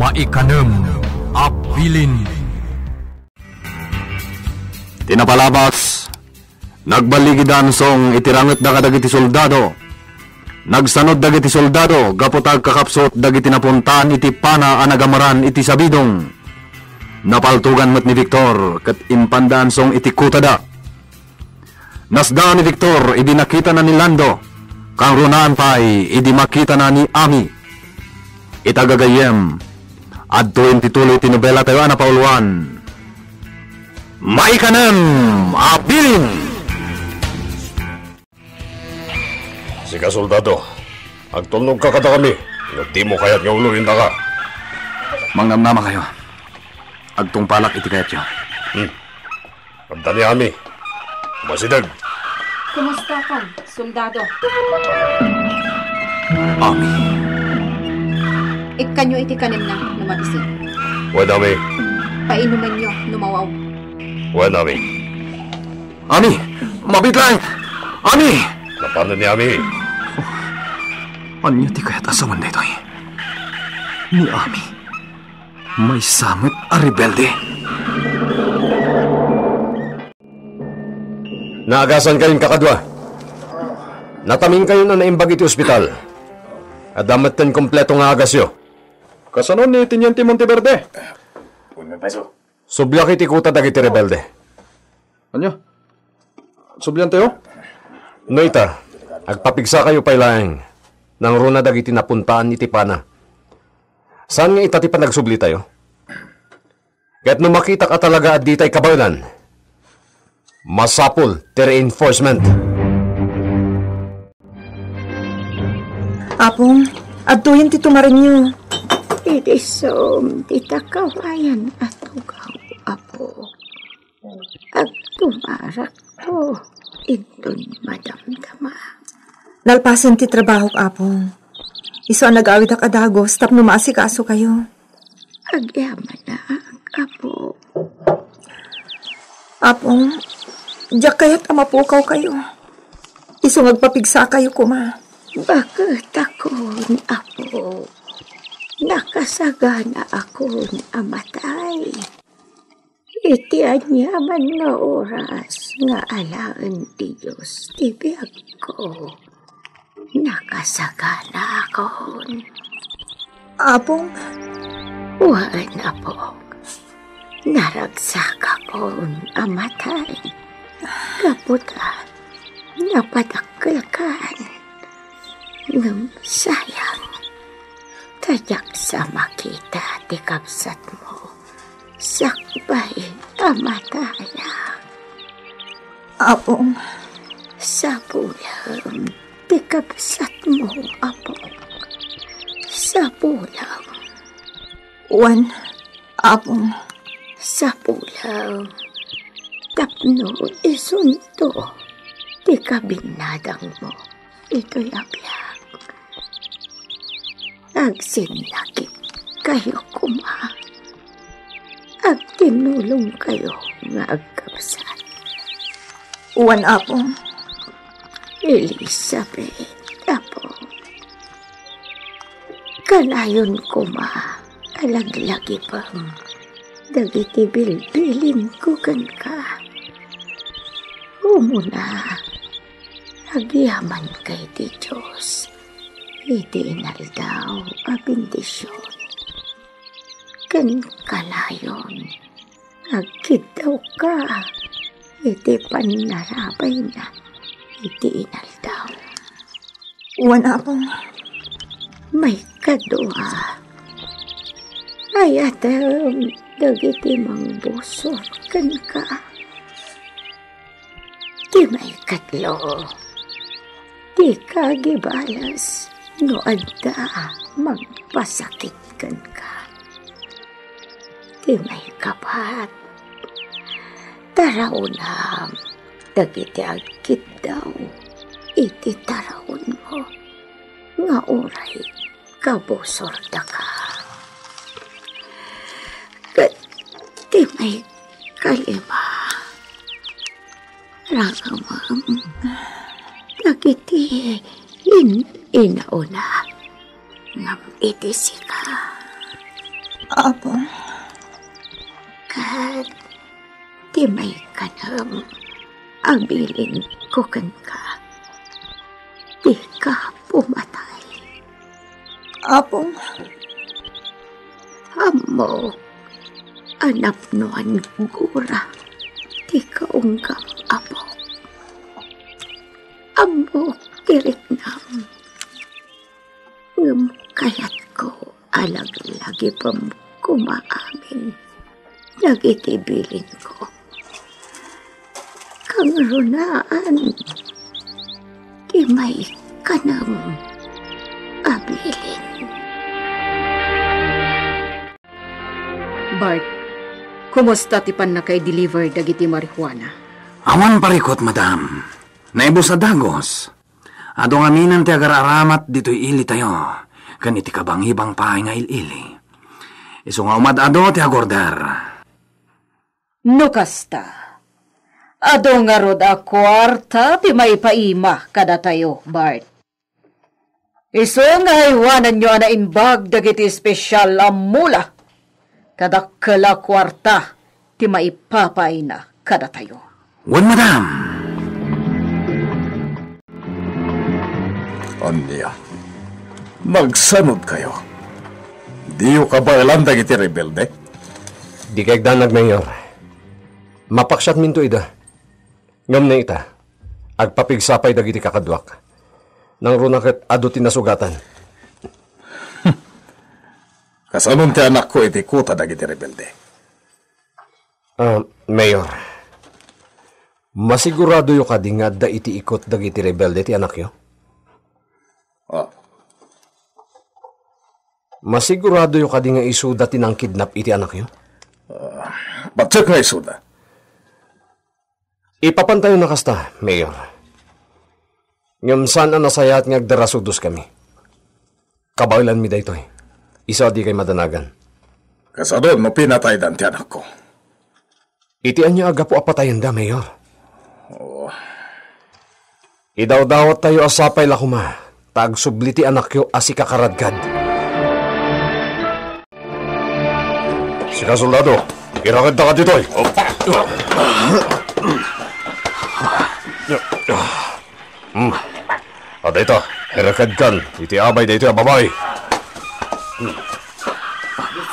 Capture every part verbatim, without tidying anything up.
Maikanem a bilin. Ti napalabas, nagballigida Ansong iti rangetda kadagiti soldado. Nagsanud dagiti soldado gapu ta agkakapsut dagiti napuntaan iti pana a nagamaran iti sabidong. Napaltogan met ni Victor ket impanda Ansong iti kutada. Nasda ni Victor idi nakitana ni Lando, kangrunaan pay idi makitana ni Ami. Ita gagayyem, adtoyen ti tuloy ti nobela tayo a napauluan. Maikanem a bilin! Sika, soldado, agtulnogka kadakami no dimo kayat nga uloyendaka. Mangnamnama kayo. Agtungpalak iti kayatyo. Hmm. Adda ni Ami. Umasideg. Kumusta kan, soldado? Ami. Ikkanyo iti kanemna no mabisin. Wen, Ami. Painumenyo no mawaw. Wen, Ami. Ami! Mabiit laeng! Ami! Napanen ni Ami. Ania ti kayat a sawen daytoy? Ni Ami. Maysa met a rebelde. Naagasankayon, kakadua. Nataminkayon a naimbag iti ospital. Adda metten kompleto nga agasyo. Kasano ni Teniente Monteverde? Subliak iti kuta dagiti rebelde. Ania? Subliantayo? No ita, agpapigsakayo pay laeng. Nangruna dagiti napuntaan iti pana. Saan nga ita ti panagsublitayo? Ket no makitak a talaga a ditay kabaelan, masapul ti reinforcement. Apong, adtoyen ti tumarenyo. Idi sum ti takawayan a tugaw, Apo. Agtumarakto inton madamdama. Nalpasen ti trabahok, Apong. Isu a nagawidak a dagus tapno maasikasokayo. Agyamanak, Apo. Apong, diak kayat a mapukawkayo. Isu nga agpapigsakayo koma. Baketakon, Apo. Nakasaganakon a matay. Iti aniaman nga oras nga alaen ti Dios ti biagko, nakasaganakon. Apong? Wen, Apok. Naragsakakon a matay. Gapu ta napadakkelkan. Ngem sayang, ta diak sa makita ti kabsatmo. Sakbay a mataya. Apong. Sapulem ti kabsatmo, Apong. Sapulem. Wen, Apong. Sapulem. Tapno isunto ti kabinnadangmo. Itoy a biag, agsinnakitkayo koma. Agtinulongkayo nga agkabsat. Wen, Apong. Elizabeth, Apo. Kanayon koma a laglagipem dagiti bilbilinko kenka. Umuna, agyamanka iti Dios iti inaldaw a bendision. Ken kanayon, agkiddawka iti pannarabayna iti inaldaw. Wen, Apong. Maikadua, ayatem dagiti mangbusor kenka. Ti maikatlo, dika agibales no adda mangpasakit kenka. Ti maikapat, taraonam dagiti agkiddaw iti taraonmo nga uray kabusordaka. Ket ti maikalima, ragamem dagiti in-inauna ngem iti sika. Apong. Ket ti maikanem a bilinko kenka, dika pumatay. Apong. Ammok a napnoan gura ti kaunggam, Apo. Ammok ti riknam. Ngem kayatko a laglagipem koma amin dagiti bilinko. Kangrunaan ti maikanem a bilin. Bart, kumusta ti pannakaideliver dagiti marijuana? Awan parikut, madam. Naibus a dagus. Adu ngaminen ti agar-aramat ditoy ilitayo, ken iti kabangibang pay nga il-ili. Isu nga umad-adu ti agorder. No kasta, adu ngarud a kuarta ti maipaima kadatayo, Bart. Isu nga aywananyo a naimbag dagiti espesyal a mula, ta dakkel a kuarta ti maipapaayna kadatayo. Wen, madam. Ania? Nagsanodkayo? Diyo kabaelan dagiti rebelde? Dika agdanag, Mayor. Mapaksiatminto ida. Ngem ita, agpapigsa pay dagiti kakaduak. Nangruna ket adu ti nasugatan. Kasanon ti anakko iti kuta dagiti rebelde? Ah, Mayor, masiguradoyo kadi nga adda iti ikut dagiti rebelde ti anakyo? Ah. Masiguradoyo kadi nga isuda ti nangkidnap iti anakyo? Ah, patiek nga isuda. Ipapantayona kasta, Mayor. Ngem saan a nasayaat nga agdarasudoskami. Kabaelanmi daytoy. Isu a dikay madanagan. Kasano no pinataydan ti anakko? Iti ania a gapu a patayenda, Mayor? Oh. Idawdawattayo a sapay la koma, ta agsubli ti anakyo a sikakaradkad. Sika, soldado, irakadtaka ditoy. Hmm. A dayta, irakadkan iti abay daytoy a babai.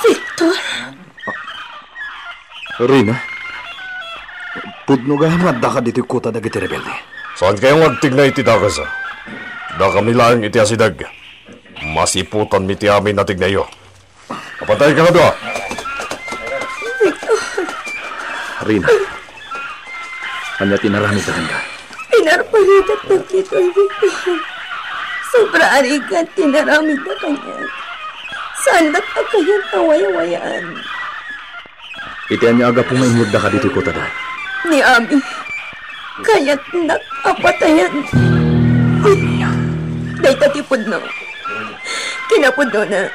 Victor? Rina, pudno gayam nga addaka ditoy kuta dagiti rebelde. Saankayo nga agtigna iti dakes, a? Dakami laeng iti asideg. Masiputanmi ti amin a tignayo. Apatay ka kadua. Victor. Rina, ania ti inaramidda kenka? Pinarparidak dagitoy, Victor. Sobra a rigat ti inaramidda kaniak. Saandak a kayat a wayawayaan. Iti ania a gapu nga immutdaka ditoy kutada? Ni Ami, kayatnak a patayan. Dayta ti pudno. Kinapudnona,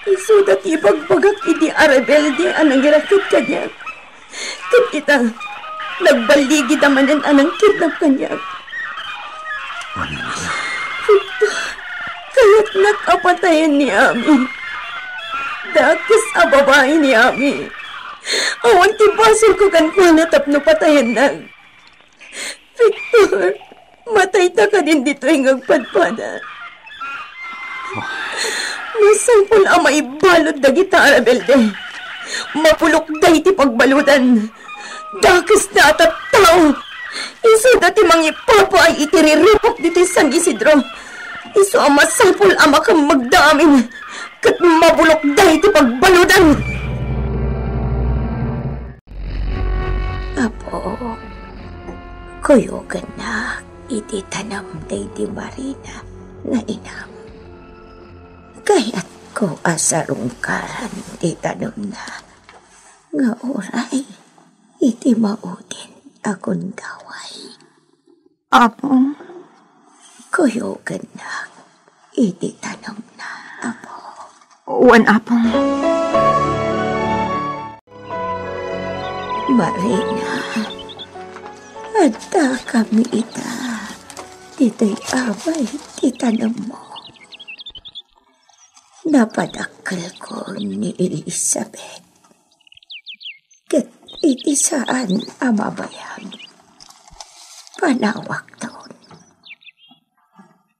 isuda ti ibagbagak idi a rebelde a nangirakid kaniak. Ket ita, nagballigida manen a nangkidnap kaniak. Victor, kayatnak a patayen ni Ami. Dakes a babai ni Ami. Awan ti basolko kenkuana tapno patayennak. Victor, matayta kadin ditoy nga agpadpada. Masapul a maibalud dagita a rebelde. Mapulokda iti pagbaludan. Dakesda a tattao. Isuda ti mangipapaay iti riripuk ditoy San Isidro. Isu a masapul a makemmegda amin ket mabulokda iti pagbaludan. Apo, kuyogennak iti tanem daydi Marina nga inam. Kayatko a sarungkaran ti tanemna nga uray iti maudin a gundaway. Apo. Kuyogennak iti tanemna, Apo. Wen, Apo. Marina, addakami ita ditoy abay ti tanemmo. Napadakka dakkelko ni Elizabeth. Ket iti saan a mabayag, panawakton.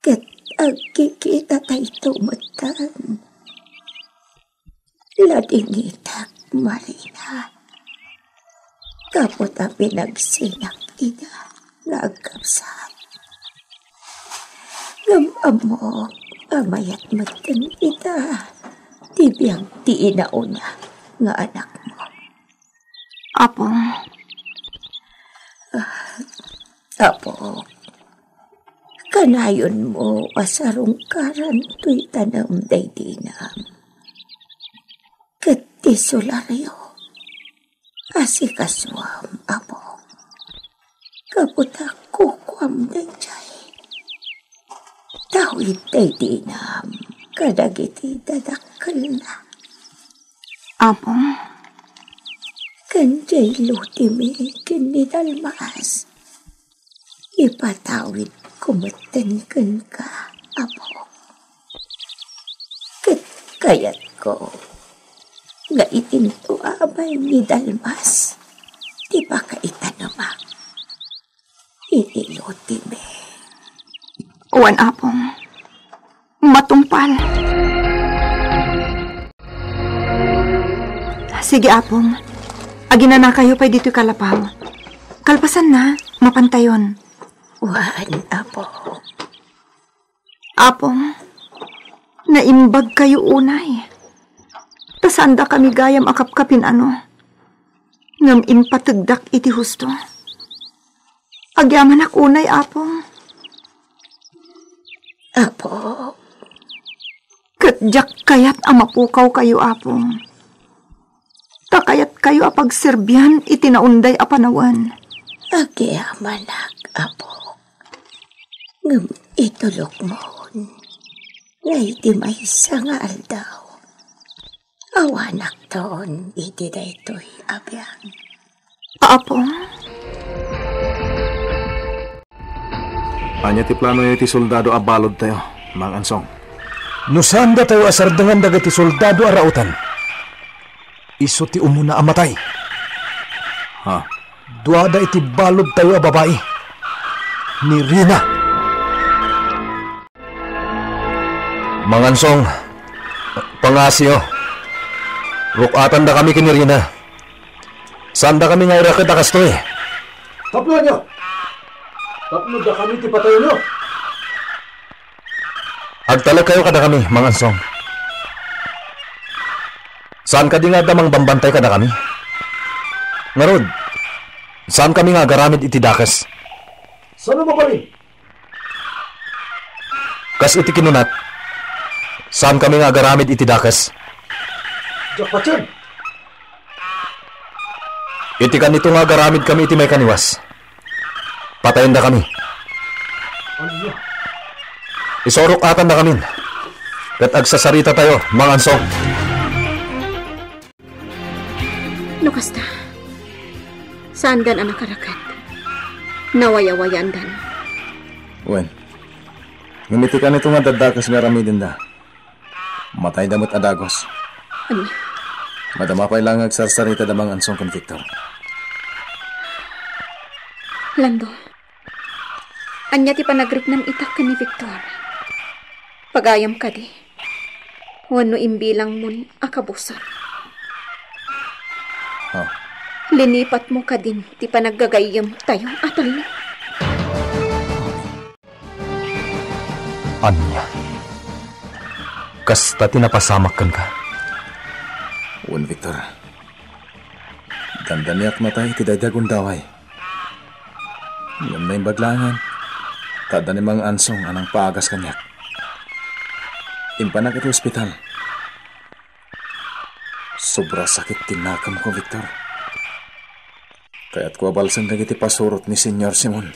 Ket agkikita tayto metten. Ladingitek, Marina. Gapu ta pinagsinak ida nga agkabsat. Ngem ammok a mayat metten ita ti biag ti inauna nga anakmo. Apo. Ah, Apo, kanayonmo a sarungkaran toy tanem daydi inam. Ket ti solario, asikasuam, Apo. Gapu ta kukuam daydiay. Tawid daydi inam kadagiti dadakkelna. Apo. Ken diay lotimi ken ni Dalmas, ipatawidko metten kenka, Apo. Ket kayatko nga itinto amay ni Dalmas ti pakaitanemak iti lotimi. Wen, Apong. Matungpal. Sige, Apong. Aginanakayo pay ditoy kalapaw. Kalpasanna, mapantayon. Wen, Apo. Apong, naimbagkayo unay. Ta saandakami gayam a kapkapin-ano. Ngem impategdak iti husto. Agyamanak unay, Apong. Apo. Ket diak kayat a mapukawkayo, Apong. Ta kayatkayo a pagserbian iti naunday a panawen. Agyamanak, Apo. Ngem itulokmon nga iti maysa nga aldaw, awanakton iti daytoy a biag. Apong? Ania ti planoyo iti soldado a baludtayo, Mang Ansong? No saandatayo a sardengan dagiti soldado a rauten, isu ti umuna a matay. Ha? Duada iti baludtayo a babai, ni Rina. Mang Ansong, pangngasiyo. Ruk-atandakami ken ni Rina. Saandakami nga ireket a kastoy. Tapno ania? Tapno dakami ti patayonyo? Agtalekkayo kadakami, Mang Ansong. Saan kadi nga adda mangbambantay kadakami? Ngarud, saankami nga agaramid iti dakes. Saan a mabalin? Kas iti kinunak, saankami nga agaramid iti dakes. Diak patien. Iti kanito nga agaramidkami iti maikaniwas, patayendakami. Ania? Isurok-atandakamin, ket agsasaritatayo, Mang Ansong. No kasta, saandan a nakareket. Nawayawayaandan. Wen, ngem iti kanito nga daddakes nga aramidenda, matayda met a dagus. Ania? Madama pay laeng nga agsarsarita da Mang Ansong ken Victor. Lando, ania ti panagriknam ita ken ni Victor? Pagayam kadi? Wenno imbilangmon a kabusor? Ha? Linipatmo kadin ti panaggagayyemtayo a tallo? Ania? Kasta ti napasamak kenka? Wen, Victor. Dandaniak natay iti daydi a gundaway. Ngem naimbag laengen, ta adda ni Mang Ansong a nangpaagas kaniak. Impanak iti ospital. Sobra sakit ti nakemko, Victor. Kayatko a balsen dagiti pasurot ni Señor Simon.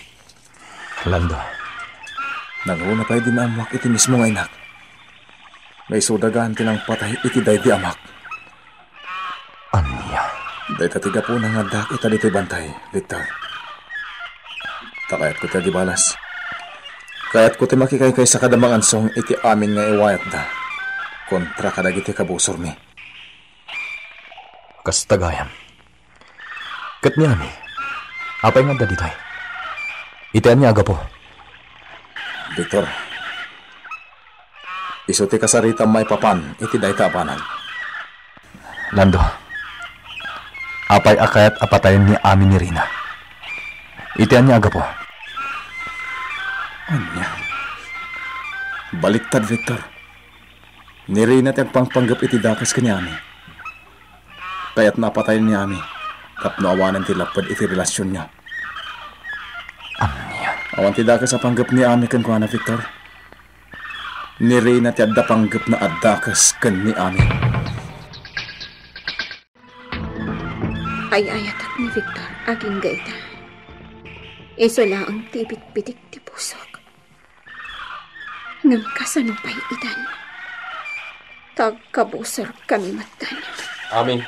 Lando. Nangruna pay idi naammoak iti mismo nga inak, nga isuda gaan ti nangpatay iti daydi amak. Ania? Dayta ti gapuna nga addaak ita ditoy bantay, Victor. Ta kayatko ti agibalas. Kayatko ti makikaykaysa kada Mang Ansong iti amin nga iwayatda. kontra kadagiti kabusormi. Kasta gayam. Ket ni Ami, apay nga adda ditoy? Iti ania a gapu? Victor, isu ti kasaritam maipapan iti dayta a banag. Lando, apay a kayat a patayen ni Ami ni Rina? Iti ania a gapu? Ania? Baliktad, Victor. Ni Rina ti agpangpanggep iti dakes ken ni Ami. Kayatna a patayen ni Ami tapno awanen ti lapped iti relasionyo. Ania? Awan ti dakes a panggep ni Ami kenkuana, Victor. Ni Rina ti adda panggepna a dakes ken ni Ami. Ay-ayatek ni Victor agingga ita. Isu laeng ti ibitbitik ti pusok. Ngem kasano pay itan? Tagkabusorkami metten. Ami.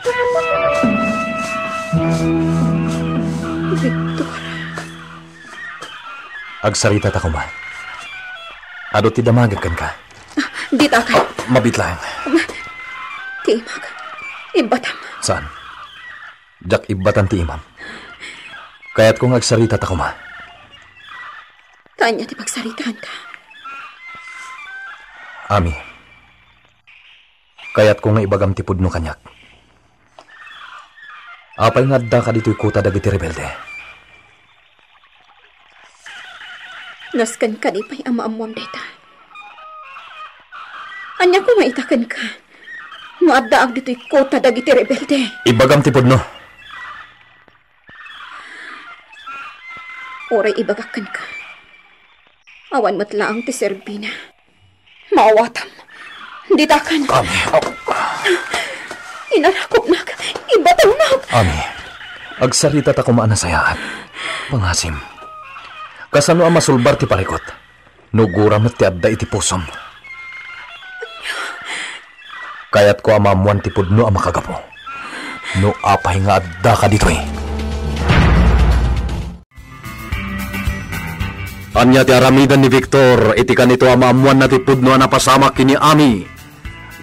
Victor. Agsarita ta koma. Adu ti damagek kenka. Ditakan. Mabit laeng. Ti imak. Ibbatam. Saan? Diak ibbatan ti imam. Kayatko nga agsarita ta koma. Ta ania ti pagsaritaanta? Ami, kayatko nga ibagam ti pudno kaniak. Apay nga addaka ditoy kuta dagiti rebelde? Nasken kadi pay a maammoam dayta. Ania koma ita kenka no addaak ditoy kuta dagiti rebelde? Ibagam ti pudno. Uray ibagak kenka, awan met laeng ti serbina. Maawatam. Ditakan. Ami. Inarakupnak. Ibatangnak. Ami, agsarita ta koma a nasayaat. Pangasim. Kasano a masulbar ti parikut? No gura met ti adda iti pusom. Kayatko a maammoan ti pudno a makagapu. No apay nga addaka ditoy. Ania ti aramiden ni Victor iti kanito a maammoanna ti pudno a napasamak ken ni Ami?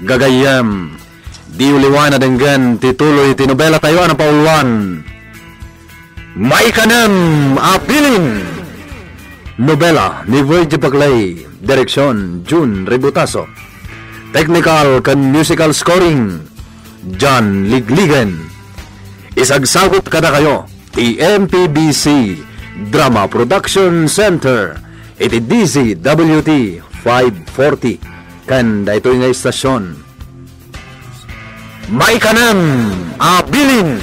Gagayyem, diyo liwaen a denggen ti tuloy ti nobelatayo a napauluan, Maikanem a Bilin. Nobela ni Virgie Paclay, direksion Jun Ributaso. Technical ken musical scoring, John Ligligen. Isagsagut kadakayo ti M P B C Drama Production Center iti D Z W T five forty ken daytoy nga istasyon. Maikanem a Bilin.